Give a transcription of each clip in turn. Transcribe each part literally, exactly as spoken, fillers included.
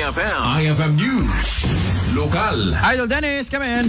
F M. I F M News. Lokal. Idol Dennis, come in.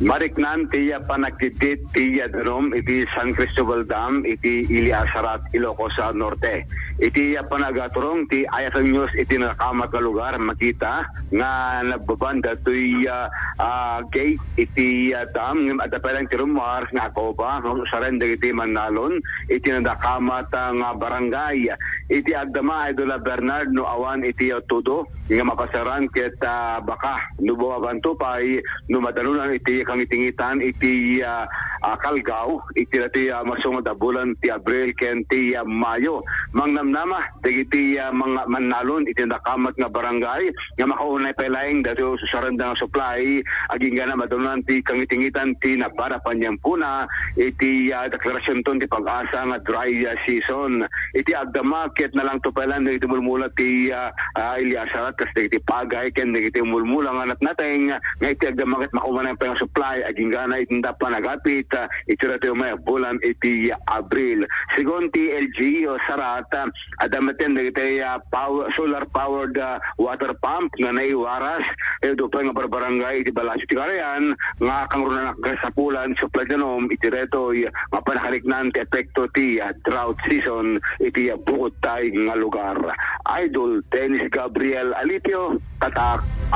Mariknan ti panakitit ti danum iti San Cristobal Dam iti Ili a Sarat, Ilocos Norte. Iti panagaturong ti I F M News iti nakamat nga lugar, makita nga nabbaban datoy, ah, ah, gate iti, ah, dam ngem adda pay lang ti rumor nga agpaubpa nga usaren dagiti mannalon iti nadakamat, ah, nga barangay. Iti agdama, Idol Bernard, no awan iti, ah, tudo nga mapasaran ket, ah, baka no bumabanto pay no madanunan iti kangitingitan iti, ah, ah, Calgao iti dati, ah, masungod a bulan ti Abril ken ti, ah, Mayo. Mangnamnama dagiti, ah, mga mannalon iti nakamat nga barangay nga makaunay pay laeng dati usarenda nga supply agingga na madanunan ti kangitingitan ti nabara paniampona iti, ah, deklarasionton ti PAGASA nga dry, ah, season. Iti agdama ket nalangtupay lang iti mulmula ti, ah, ah, Ili a Sarat kas dagiti pagay ken dagiti mulmula nga natnateng nga iti agdama ket makumanan pay nga supply agingga na iti panagapit, ah, iti datoy a bulan iti Abril. Segun ti L G U Sarat, ah, adda met dagiti, ah, power, solar powered, ah, water pump nga naiwaras iti dua pay nga barbarangay iti Balacio ti Carayan nga kangrunaan a kasapulan supply danum iti daytoy nga panakariknan ti epekto ti, ah, drought season iti, ah, bukod tay nga lugar. Idol Dennis Gabriel Alipio, Tatak